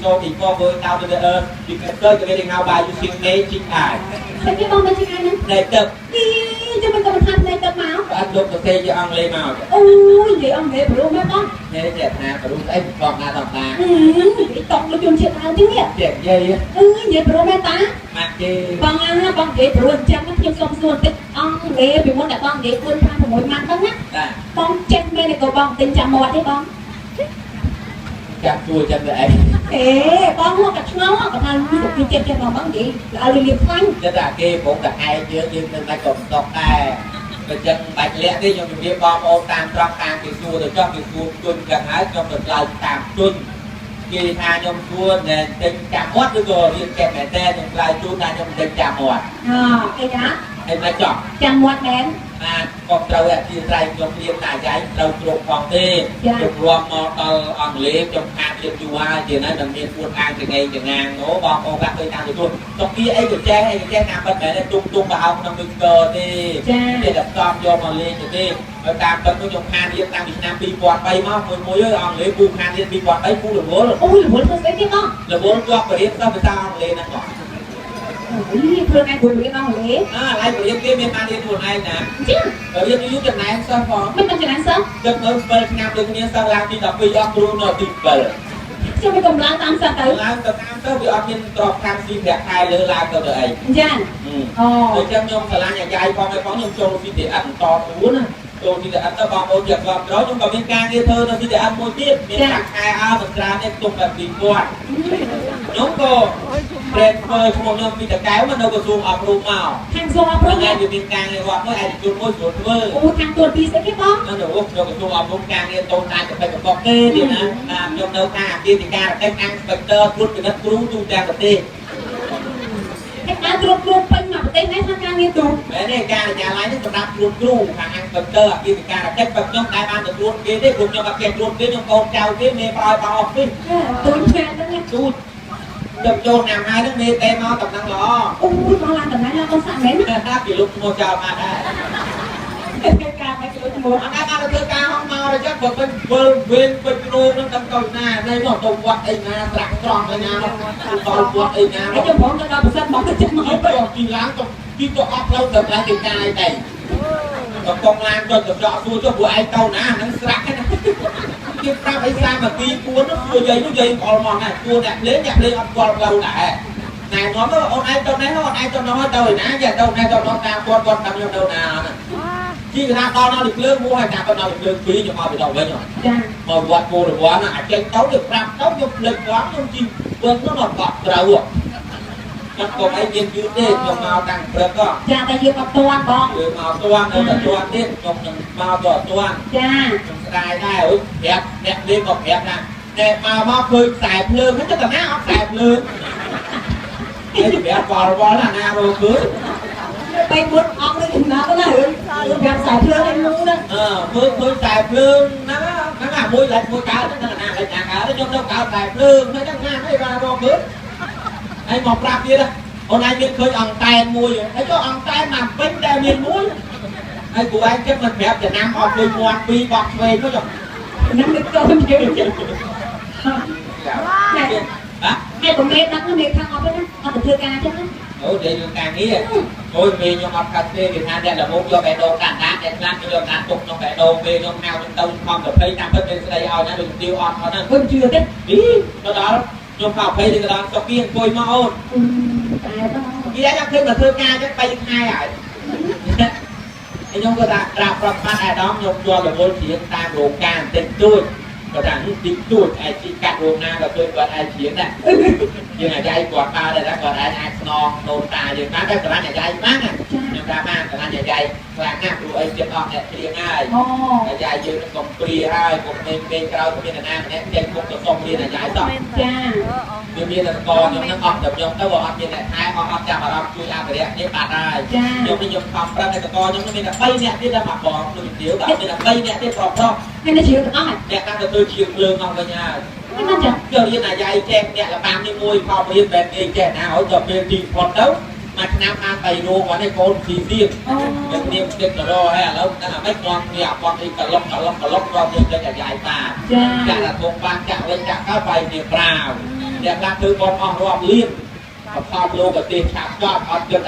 So before going down to the earth, you can search the meaning now by using magic eye. តែគេបង magic eye ហ្នឹង ភ្នែកទឹក អីចាំមិនក៏មិនថាភ្នែកទឹកមក បាទលោកសរសេរជាអង់គ្លេសមក អូយនិយាយអង់គ្លេសព្រោះមែនបង នេះចេះថាព្រោះស្អីបងណាតំណា អឺនិយាយតក់លោកជនជាតិដើមទៀត ចេះនិយាយ អឺនិយាយព្រោះមែនតា ម៉ាក់គេ បងអាបងនិយាយព្រោះអញ្ចឹងខ្ញុំសុំសួរបន្តិចអង់គ្លេសពីមុនតែបងនិយាយ4 5 6ម៉ាត់ហ្នឹងណា បាទ បងចេះមែនទេក៏បងទិញចាំមាត់ទេបង ចាំជួយចាំទៅអី អេបងមកតែឆ្ងល់ក៏ថាលោកគេចេះចេះបងបងនិយាយឲ្យលៀបខ្លាញ់ ចិត្តតែគេប្រងតែឯងយើងយើងនឹងតែក៏មិនតកដែរបើចឹងបាច់លាក់ទេខ្ញុំជម្រាបបងប្អូនតាមត្រង់តាមគេសួរទៅចោះគេសួរជន់ចឹងហើយខ្ញុំទៅឆ្លើយតាមជន់គេថាខ្ញុំសួរណែទិញចាំមាត់ឬក៏រៀនចេះមែនទេខ្ញុំឆ្លើយជូនថាខ្ញុំទិញចាំមាត់ អគេណា ហើយមកចប់ ចាំមាត់មែន បាទក៏ត្រូវអធិស្ឋានខ្ញុំរៀនតាយាយត្រូវគ្រប់ផងទេខ្ញុំរួមមកដល់អង់គ្លេសខ្ញុំខាតរៀនយូរហើយជាណាមិនមានពួតអាងចងៃចងាងអូបងប្អូនខ្លះឃើញតាមទូទតុកគីអីក៏ចេះអីក៏ចេះតាមពិតមែនទេទុំទុំប្រហោងក្នុងដូចស្គរទេ ចា គេតែផ្សំយកមកលេងទៅទេហើយតាមពិតនោះខ្ញុំខានរៀនតាំងពីឆ្នាំ2003មកមួយមួយអង់គ្លេសពូខានរៀន2003ពូរវល់ អូយរវល់ធ្វើស្អីទៀតបង រវល់ជាប់បរៀនសិស្សភាសាអង់គ្លេសហ្នឹងបង អូយធ្វើថ្ងៃព្រោះរៀនអង់គ្លេស អើឡៃបរៀនគេមានបានរៀនខ្លួនឯងណា អញ្ចឹង រៀនយូរចំណែនសិស្សផង មិនបានច្រើនសោះ គិតមើល7ឆ្នាំដូចគ្នាសិស្សឡើងទី12អស់គ្រូនៅទី7 ខ្ញុំไปកម្លាំងតាមសិស្សទៅ ឡើងទៅតាមទៅវាអត់មានក្របខ័ណ្ឌស៊ីប្រាក់ខែលើឡើងទៅទៅអី អញ្ចឹងអូ ដូច្នេះខ្ញុំស្រឡាញ់អាយាយផងឯផងខ្ញុំចូល CTN តខ្លួនណាចូល CTN ទៅបងប្អូនជាក្របត្រូវខ្ញុំក៏មានការងារធ្វើនៅ CTN មួយទៀតមានប្រាក់ខែអើមិនច្រើនទេទុកតែ2000ខ្ញុំក៏ transfer ឈ្មោះខ្ញុំពីតកែវមកនៅក្រសួងអប់រំមក ខាងសួងអប់រំ ហ្នឹងវាមានការងាររដ្ឋមួយឯកជនមួយស្រួលធ្វើ អូខាងទួនាទីស្អីគេបង នៅនៅក្នុងក្រសួងអប់រំការងារតូចតាចកបិកកបកទេទៀតណាបាទខ្ញុំនៅខាងអគារធិការកិច្ចអង្គ inspector ត្រួតពិនិត្យគ្រូទូទាំងប្រទេស គេដើរត្រួតត្រួតពេញមកប្រទេសនេះថាការងារទូ មែនទេការិយាល័យនេះសម្រាប់ត្រួតគ្រូខាង inspector អគារធិការកិច្ចបើខ្ញុំតែបានទៅត្រួតគេទេព្រោះខ្ញុំអត់ចេះត្រួតគេខ្ញុំកូនចៅគេមេប្រយបងអស់ពី ទូចឆ្ងាយហ្នឹង ទូចទៅចូលឆ្នាំហើយហ្នឹងមេតែមកតំណែងល្អ អូយបងឡើងតំណែងឡើងដល់សាក់មែន ថាពីលោកឈ្មោះចោលមកដែរ គេការមិនជួយឈ្មោះ អត់ដែរបានទៅធ្វើការហងមកដល់ចឹងបើពេញវិលវិញពេញគ្រូនឹងដល់ទៅណាណៃមកទៅវត្តអីណាត្រាក់ត្រង់អីណាដល់វត្តអីណា ហើយខ្ញុំបងទៅដល់ប្រសិទ្ធបងទៅចិត្តមក ទៅទីឡើងទៅទីទៅអត់ផ្លូវទៅឡើងទីកាយទៅកំពុងឡានចុចកញ្ចក់សួរចុះពួកឯងទៅណាហ្នឹងស្រាក់ហ្នឹងគេប្រាប់អីសាមគ្គីពួននោះសួរយាយនោះយាយអល់មកណាសួរអ្នកភ្លេងអ្នកភ្លេងអត់ស្គាល់ផ្លូវដែរណែនាំទៅអូនឯងទៅនេះអូនឯងទៅនោះទៅឯណាយ៉ាទៅនេះទៅនោះតាមគាត់គាត់តាមខ្ញុំទៅណាហ្នឹងជីកថាដល់នៅភ្លើងមួយហើយតាមដល់ភ្លើងពីរខ្ញុំមកពីដល់វិញ ចា មកវត្តគោរវ័នអាចេញទៅគេប្រាប់ទៅខ្ញុំភ្លេចផងខ្ញុំជីវិញនោះមកកក់ត្រូវខ្ញុំកុំអីមានយឺតទេខ្ញុំមកតាំងព្រឹកក៏ ចាតែយើងអត់ទាន់បង យើងមកទាន់នៅតែទាន់ទៀតខ្ញុំនឹងមកទៅទាន់ ចា ខ្ញុំស្ដាយដែរអូយប្រាប់អ្នកលេងក៏ប្រាប់ថាតែមកមកឃើញខ្សែភ្លើងហ្នឹងទៅតាណាអត់ខ្សែភ្លើងហើយប្រាប់វល់វល់ណាណារកឃើញ បី4អង្គនឹងចំណាប់ណារឿងរឿងប្រាប់ខ្សែភ្លើងឲ្យមូណា អឺមើលឃើញខ្សែភ្លើងហ្នឹងហ្នឹងអាមួយលិចមួយកើតហ្នឹងណាលិចណាកើតខ្ញុំនៅកើតខ្សែភ្លើងហ្នឹងណាអីបាទរកឃើញហើយមកប្រាប់ទៀតអូនឯងមានឃើញអង្តែនមួយហើយចុះអង្តែនមកពេញតែមានមួយហើយពួកឯងចិត្តមិនប្រាប់ចំណាំអត់ឃើញមាត់ពីរបក់ឆ្វេងនោះចុះ ហ្នឹងនឹកកូនយើងចឹង ហ៎ ហើយប្រមេដឹងមេខាងអត់ទេណាអត់ទៅធ្វើការចឹងណា អូនិយាយរឿងការងារអូយមេខ្ញុំអត់កាត់ទេគេថាអ្នកល្មមយកបេះដូងដាក់ដាក់អ្នកខ្លះគេយកដាក់ទុកក្នុងបេះដូងមេខ្ញុំហៅខ្ញុំទៅខំទៅភ័យតាមពិតមានស្ដីឲ្យណាដូចទាវអត់អត់ហ្នឹង អើជឿទេ អីទៅដល់ខ្ញុំខំភ័យទៅដល់សុកគៀអង្គុយមកអូន តែបង គេអាចឃើញមកធ្វើការចឹង3ខែហើយខ្ញុំក៏ថាក្រាបប្រាប់បានអាដាមខ្ញុំជាប់រវល់ជាងតាមរោងការបន្តិចតួចគាត់ថាតិចតួចឯជីកាត់រោងណាក៏ឃើញគាត់ឯជាងដែរយើងអាយ៉ៃគាត់ដើរដែរគាត់ឯងអាចស្នងដូនតាយើងបានតែស្រឡាញ់អាយ៉ៃបានណាខ្ញុំថាបានស្រឡាញ់អាយ៉ៃខ្លាំងណាស់ព្រោះអីចិត្តអស់អ្នកព្រៀងហើយ អូ អាយ៉ៃយើងនឹងកំព្រាហើយកុំមេងក្រោយគ្មានអ្នកណាម្នាក់ចេញមុខទៅសុំរៀនអាយ៉ៃសោះ ចា វាមានតែកខ្ញុំនឹងអស់តែខ្ញុំទៅបើអត់មានអ្នកថែអត់អត់ចាប់អារម្មណ៍ជួយអភិរក្សនេះបាត់ហើយ ចា ខ្ញុំនេះខ្ញុំខំប្រឹងតែកខ្ញុំនឹងមានតែ3នាក់ទៀតដល់មកបងដូចទាវបាទមានតែ3នាក់ទៀតប្រុសប្រុស ហើយនៅជ្រាបទាំងអស់ អ្នកតាំងទៅធ្វើជាភ្លើងអស់វិញហើយ ហ្នឹងមិនចឹង ចូលរៀនអាយ៉ៃចេះអ្នកលបាំនេះមួយខំរៀនបែបនេះចេះណាហើយដល់ពេលទីផុតទៅមួយឆ្នាំបាន3រោងគាត់នេះកូនស៊ីសៀង អូ នឹងនាមទឹកទៅរហើយឥឡូវដឹងអាម៉េចនាំគ្នាអាប៉ុននេះកលុកកលុកកលុកនាំគ្នាទៅអាយ៉ៃតា ចា ចាក់តែធំបានចាក់វិញចាក់កើតបាយគ្នាប្រាវ អ្នកខ្លះធ្វើបន់អស់រាប់លានបផលលោកប្រទេសឆាប់ចប់អត់គិត។